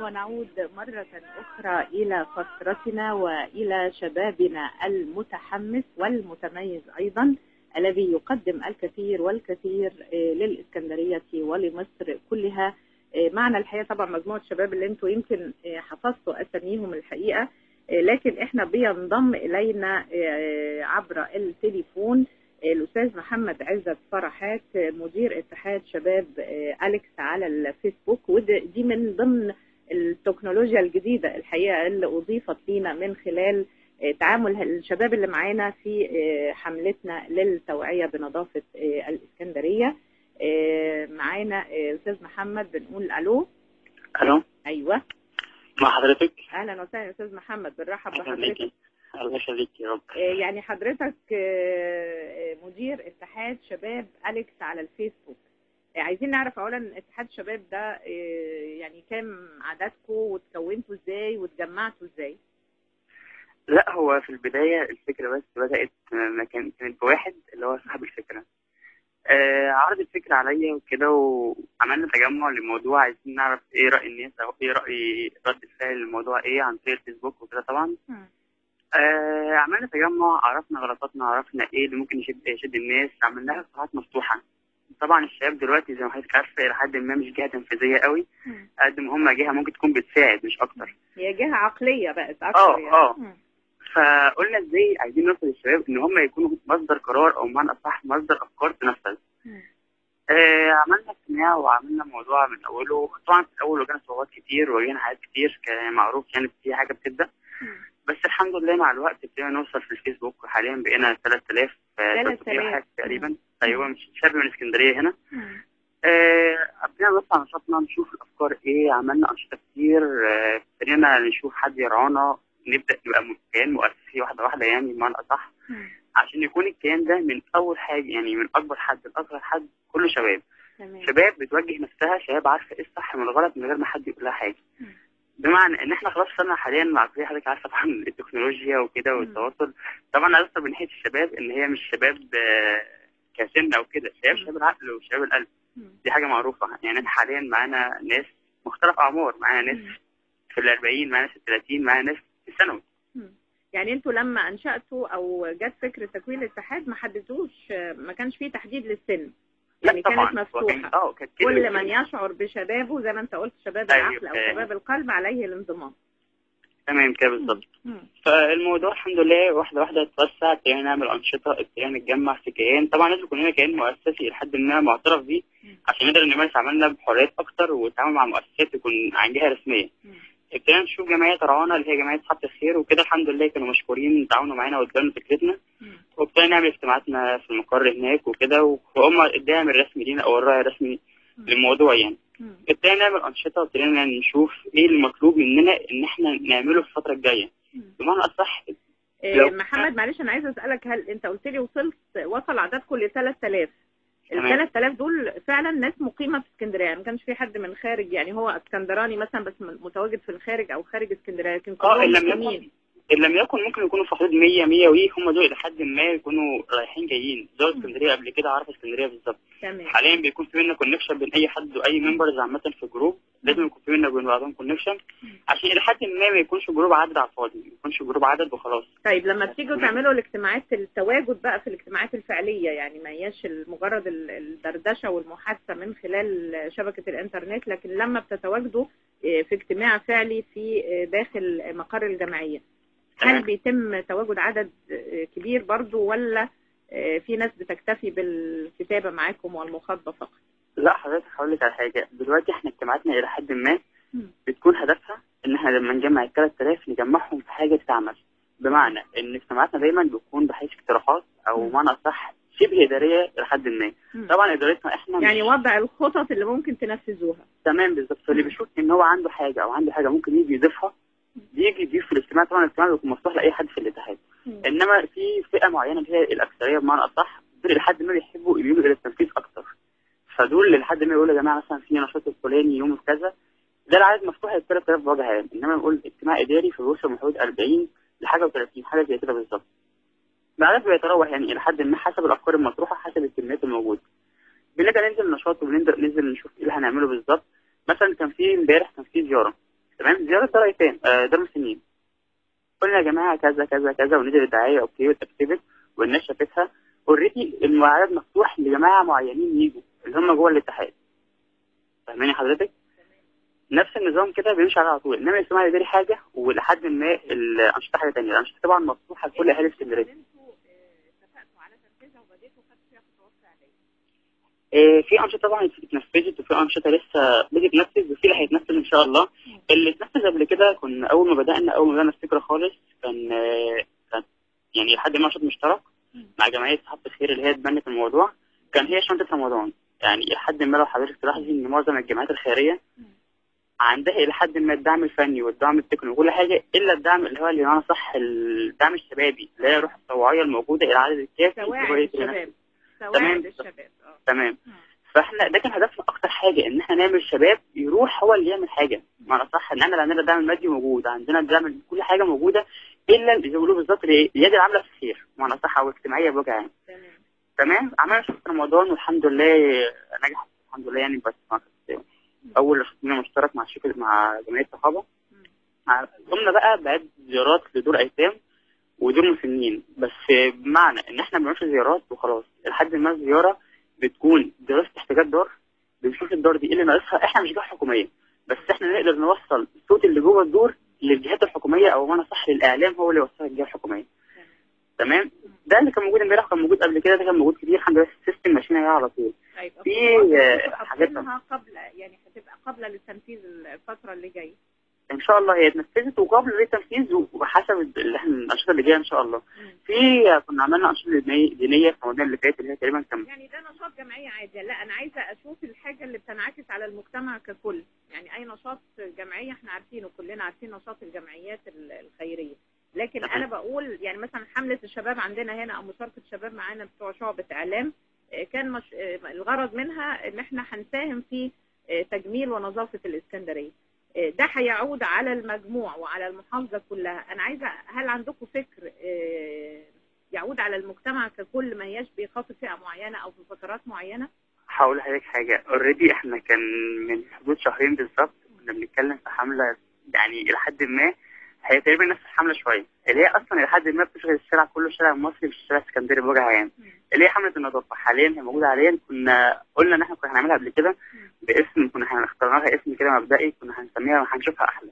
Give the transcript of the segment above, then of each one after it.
ونعود مرة أخرى إلى فترتنا وإلى شبابنا المتحمس والمتميز أيضا الذي يقدم الكثير والكثير للإسكندرية ولمصر كلها. معنا الحقيقة طبعا مجموعة شباب اللي انتوا يمكن حفظتوا أساميهم الحقيقة، لكن احنا بينضم إلينا عبر التليفون الأستاذ محمد عزت فرحات، مدير اتحاد شباب أليكس على الفيسبوك، ودي من ضمن التكنولوجيا الجديدة الحقيقة اللي أضيفت لينا من خلال تعامل الشباب اللي معانا في حملتنا للتوعية بنظافة الإسكندرية. معانا أستاذ محمد، بنقول ألو. ألو. أيوة، مع حضرتك. أهلا وسهلا أستاذ محمد، بنرحب بحضرتك. الله يخليك يا رب. يعني حضرتك مدير اتحاد شباب أليكس على الفيسبوك، عايزين نعرف اولا اتحاد الشباب ده يعني كام عددكم وتكونتوا ازاي واتجمعتوا ازاي؟ لا، هو في البداية الفكرة بس بدات ما كانت بواحد اللي هو صاحب الفكرة، عرض الفكرة عليا وكده، وعملنا تجمع للموضوع، عايزين نعرف ايه راي الناس او ايه راي رد الفعل للموضوع ايه عن طريق الفيسبوك وكده. طبعا عملنا تجمع، عرفنا غلطاتنا، عرفنا ايه اللي ممكن يشد الناس، عملناها صفحات مفتوحة. طبعا الشباب دلوقتي زي ما حضرتك عارفه الى حد ما مش جهة تنفيذية قوي، قد ما هم جهة ممكن تكون بتساعد مش اكتر، هي جهة عقلية بقت اكتر. يعني. فقلنا ازاي عايزين نوصل للشباب ان هم يكونوا مصدر قرار او بمعنى اصح مصدر افكار تنفذ. عملنا اجتماع وعملنا موضوع من اوله. طبعا في الاول واجهنا صعوبات كتير، واجهنا حاجات كتير كمعروف، يعني في حاجة بتبدا، بس الحمد لله مع الوقت ابتدينا نوصل في الفيسبوك، وحاليا بقينا 3000 حاجة تقريبا. ايوه، مش شاب من اسكندرية هنا. ابتدينا نطلع نشاطنا، نشوف الافكار ايه، عملنا انشطة كتير، ابتدينا نشوف حد يرعانا، نبدا نبقى كيان مؤسسي واحدة واحدة، يعني بمعنى اصح عشان يكون الكيان ده من اول حاجة، يعني من اكبر حد لاصغر حد كله شباب. تمام. شباب بتوجه نفسها، شباب عارفه ايه الصح من الغلط من غير ما حد يقول لها حاجة. بمعنى ان احنا خلاص وصلنا حاليا مع حضرتك عارفه طبعا التكنولوجيا وكده والتواصل. طبعا عايز اوصل من ناحية الشباب ان هي مش شباب كسن او كده، شباب شباب العقل وشباب القلب، دي حاجة معروفة. يعني احنا حاليا معانا ناس مختلف اعمار، معانا ناس في ال40، معانا ناس في ال30، معانا ناس في الثانوي. يعني انتوا لما انشأتوا او جت فكرة تكوين الاتحاد ما حددتوش، ما كانش فيه تحديد للسن؟ يعني كانت مفتوحة، كل من يشعر بشبابه زي ما انت قلت شباب العقل او شباب القلب عليه الانضمام. تمام كده بالظبط. فالموضوع الحمد لله واحدة واحدة اتوسع، ابتدينا نعمل انشطة، ابتدينا نتجمع في كيان. طبعا لازم يكون لنا كيان مؤسسي لحد ما معترف بيه عشان نقدر نمارس عملنا بحريات اكتر والتعامل مع مؤسسات يكون عن جهة رسمية. ابتدينا نشوف جمعية ترعانا اللي هي جمعية صحة الخير وكده، الحمد لله كانوا مشكورين تعاونوا معانا وادونا فكرتنا، وابتدينا نعمل اجتماعاتنا في المقر هناك وكده، وهم الداعم الرسمي لينا او الراعي الرسمي للموضوع يعني. ابتدينا نعمل انشطة، ابتدينا نشوف ايه المطلوب مننا ان احنا نعمله في الفترة الجاية. بمعنى اصح محمد معلش انا عايزه اسالك، هل انت قلت لي وصل عددكم ل 3000؟ ال 3000 دول فعلا ناس مقيمة في اسكندرية، يعني ما كانش في حد من خارج، يعني هو اسكندراني مثلا بس متواجد في الخارج او خارج اسكندرية، لكن كلهم مقيمين. ان لم يكن ممكن يكونوا في حدود 100 100 وي، هم دول الى حد ما يكونوا رايحين جايين زاروا اسكندرية قبل كده، عارفه اسكندرية بالظبط. حاليا بيكون في بينا connection بين اي حد واي members عامة في group، لازم يكون في بينا وبين بعضهم connection عشان الى حد ما ما يكونش group عدد على الفاضي، ما يكونش group عدد وخلاص. طيب لما بتيجوا تعملوا الاجتماعات، التواجد بقى في الاجتماعات الفعلية، يعني ما هياش مجرد الدردشة والمحادثه من خلال شبكة الانترنت، لكن لما بتتواجدوا في اجتماع فعلي في داخل مقر الجمعية، هل بيتم تواجد عدد كبير برضو ولا في ناس بتكتفي بالكتابة معاكم والمخاطبة فقط؟ لا حضرتك هقول لك على حاجة. دلوقتي احنا اجتماعاتنا الى حد ما بتكون هدفها ان احنا لما نجمع ال 3000 نجمعهم في حاجة تتعمل، بمعنى ان اجتماعاتنا دايما بتكون بحيث اقتراحات او معنى اصح شبه ادارية الى حد ما. طبعا ادارتنا احنا يعني وضع الخطط اللي ممكن تنفذوها. تمام بالظبط. فاللي بيشوف ان هو عنده حاجة او عنده حاجة ممكن يجي يضيفها، بيجي يضيف في الاجتماع. طبعا الاجتماع بيكون مفتوح لاي حد في الاتحاد، انما في فئة معينة اللي هي الاكثرية بمعنى اصح، دول لحد ما بيحبوا يميلوا الى التنفيذ اكتر. فدول لحد ما يقولوا يا جماعة مثلا في نشاط الفلاني يوم كذا، ده العدد مفتوح لل 3000 بوجه عام، انما نقول اجتماع اداري فبيوصل من حدود 40 لحاجة و30 حاجة زي كده بالظبط. العدد بيتراوح يعني الى حد ما حسب الافكار المطروحة، حسب الكميات الموجودة. بنبدا ننزل نشاط وبنبدا ننزل نشوف ايه اللي هنعمله بالظبط. مثلا كان في امبارح كان في زيارة، تمام، زيارة دار ايتام، دار مسنين. قلنا يا جماعة كذا كذا كذا، ونزل الدعاية okay واتاكدت والناس شافتها. already العدد مفتوح لجماعة معينين يجوا اللي هم جوه الاتحاد. فاهماني حضرتك؟ نفس النظام كده بيمشي على طول، انما الاجتماع الاداري حاجة ولحد ما الانشطة حاجة ثانية. الانشطة طبعا مفتوحة لكل اهالي اسكندرية. في انشطة طبعا اتنفذت، وفي انشطة لسه بتتنفذ، وفي اللي هيتنفذ ان شاء الله. اللي اتنفذ قبل كده كنا اول ما بدانا الفكرة خالص كان يعني لحد ما نشاط مشترك مع جمعية صحافة الخير اللي هي اتبنت الموضوع، كان هي شنطه رمضان. يعني لحد ما لو حضرتك تلاحظي ان معظم الجمعيات الخيرية عندها الى حد ما الدعم الفني والدعم التقني وكل حاجة، الا الدعم اللي هو اللي انا صح الدعم الشبابي اللي هي روح التطوعية الموجودة الى العدد الكافي. سواعد الشباب. سواعد الشباب. تمام. فاحنا ده كان هدفنا اكتر حاجة، ان احنا نعمل شباب يروح هو اللي يعمل حاجة. معنى صح ان احنا عندنا الدعم المادي موجود، عندنا الدعم كل حاجة موجودة، الا اللي بيقولوه بالظبط اليد العاملة في الخير معنى صح او اجتماعية بوجه عام. تمام. عملنا شهر رمضان والحمد لله نجحت الحمد لله يعني. بس اول نشاط مشترك مع شركة مع جمعية الصحابة. قمنا بقى بعد زيارات لدور ايتام ودور مسنين، بس بمعنى ان احنا ما بنعملش زيارات وخلاص. لحد ما الزيارة بتكون دراسة احتياجات دار، بنشوف الدار دي ايه اللي ناقصها. احنا مش جهة حكومية، بس احنا نقدر نوصل الصوت اللي جوه الدور للجهات الحكومية، او معنى صح للاعلام هو اللي يوصلها للجهة الحكومية. تمام. ده اللي كان موجود امبارح، كان موجود قبل كده، ده كان موجود كتير الحمد لله. ال system ماشيين عليه على طول. طيب في حاجات قبل يعني هتبقى قابله للتنفيذ الفترة اللي جاية ان شاء الله، هي اتنفذت وقابله للتنفيذ وحسب اللي احنا الانشطة اللي جاية ان شاء الله. في كنا عملنا انشطة دينية في رمضان اللي فات اللي هي تقريبا كان يعني ده نشاط جمعية عادي. لا انا عايزه اشوف الحاجة اللي بتنعكس على المجتمع ككل. يعني اي نشاط جمعية احنا عارفينه، كلنا عارفين نشاط الجمعيات الخيرية، لكن انا بقول يعني مثلا حمله الشباب عندنا هنا او مشاركة الشباب معانا بتوع شعبه اعلام، كان الغرض منها ان احنا هنساهم في تجميل ونظافه الاسكندرية. ده هيعود على المجموع وعلى المحافظة كلها. انا عايزه، هل عندكم فكر يعود على المجتمع ككل، ما هياش بيخاطب فئة معينة او في فترات معينة؟ هقول لحضرتك حاجة. already احنا كان من حدود شهرين بالظبط كنا بنتكلم في حمله، يعني الى حد ما هي تقريبا نفس الحملة شوية، اللي هي اصلا الى حد ما بتشغل الشارع كله، الشارع المصري مش الشارع الاسكندري بوجه عام، اللي هي حمله النظافة. حاليا هي موجودة حاليا. كنا قلنا ان احنا كنا هنعملها قبل كده باسم، كنا هنختار لها اسم كده مبدئي، كنا هنسميها وهنشوفها احلى،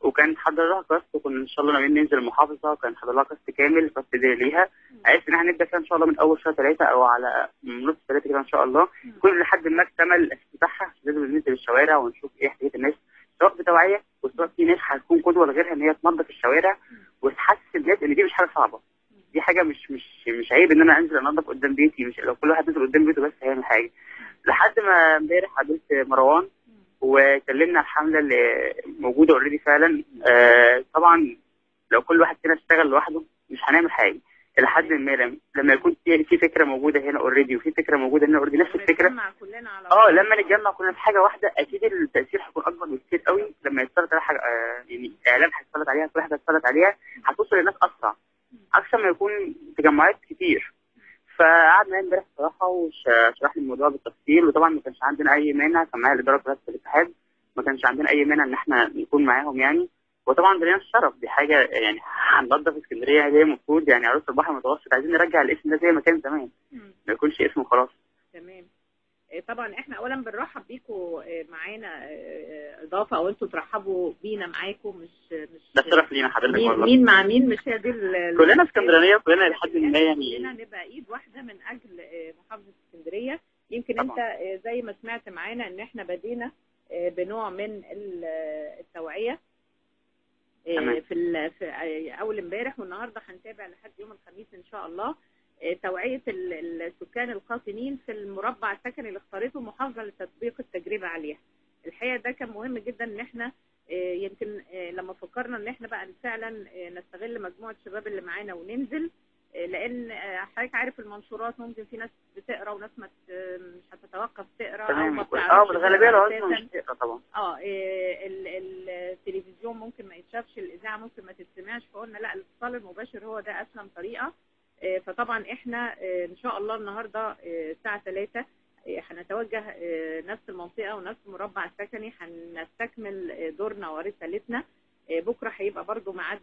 وكان حضر لها cast، وكنا ان شاء الله ناويين ننزل المحافظة، وكان حضر لها cast كامل، cast دي ليها. عايز ان احنا نبدا فيها ان شاء الله من اول شهر 3 او على نص 3 كده ان شاء الله، يكون لحد ما اكتمل الاساس بتاعها. لازم ننزل الشوارع ونشوف ايه احتياجات الناس، سواء بتوعيه وسواء في ناس هتكون قدوة لغيرها ان هي تنظف الشوارع وتحسس الناس ان دي مش حاجة صعبة، دي حاجة مش عيب ان انا انزل انظف قدام بيتي. مش لو كل واحد نزل قدام بيته بس هيعمل حاجة. لحد ما امبارح قابلت مروان وكلمنا الحملة اللي موجودة already فعلا. طبعا لو كل واحد فينا اشتغل لوحده مش هنعمل حاجة. لحد ما لما يكون في فكرة موجودة هنا already وفي فكرة موجودة هنا already نفس الفكرة، لما نتجمع كلنا في حاجة واحدة اكيد التاثير هيكون اكبر بكتير قوي. لما يتسلط عليها حاجة، يعني اعلام هيتسلط عليها، كل حاجة هتتسلط عليها، هتوصل للناس اسرع اكثر ما يكون تجمعات كتير. فقعدنا امبارح بصراحة وشرح لي الموضوع بالتفصيل، وطبعا ما كانش عندنا اي مانع. كان معايا الادارة بتاعت الاتحاد، ما كانش عندنا اي مانع ان احنا نكون معاهم يعني. وطبعا ده لنا الشرف، دي حاجة يعني هننضف اسكندرية زي المفروض، يعني عروس البحر المتوسط، عايزين نرجع الاسم ده زي ما كان زمان، ما يكونش اسمه خلاص. تمام. طبعا احنا اولا بنرحب بيكم معانا اضافه، او انتوا ترحبوا بينا معاكم، مش ده شرف لينا حضرتك والله. مين مع مين، مش هي دي كلنا اسكندرانيه، كلنا لحد ما يعني كلنا نبقى ايد واحدة من اجل محافظة اسكندرية. يمكن انت زي ما سمعت معانا ان احنا بدينا بنوع من التوعية في اول امبارح، والنهارده هنتابع لحد يوم الخميس ان شاء الله توعية السكان القاطنين في المربع السكني اللي اختارته محافظة لتطبيق التجربة عليها. الحقيقة ده كان مهم جدا ان احنا يمكن لما فكرنا ان احنا بقى فعلا نستغل مجموعة الشباب اللي معانا وننزل، لان حضرتك عارف المنشورات ممكن في ناس بتقرا وناس مش هتتوقف تقرا او ما بتعرفش. الغالبية العظمى مش بتقرا طبعا. التلفزيون ممكن ما يتشافش، الاذاعة ممكن ما تتسمعش، فقلنا لا الاتصال المباشر هو ده اسلم طريقه. فطبعا احنا ان شاء الله النهارده الساعة 3 هنتوجه نفس المنطقة ونفس المربع السكني، هنستكمل دورنا ورسالتنا. بكره هيبقى برضو ميعادنا.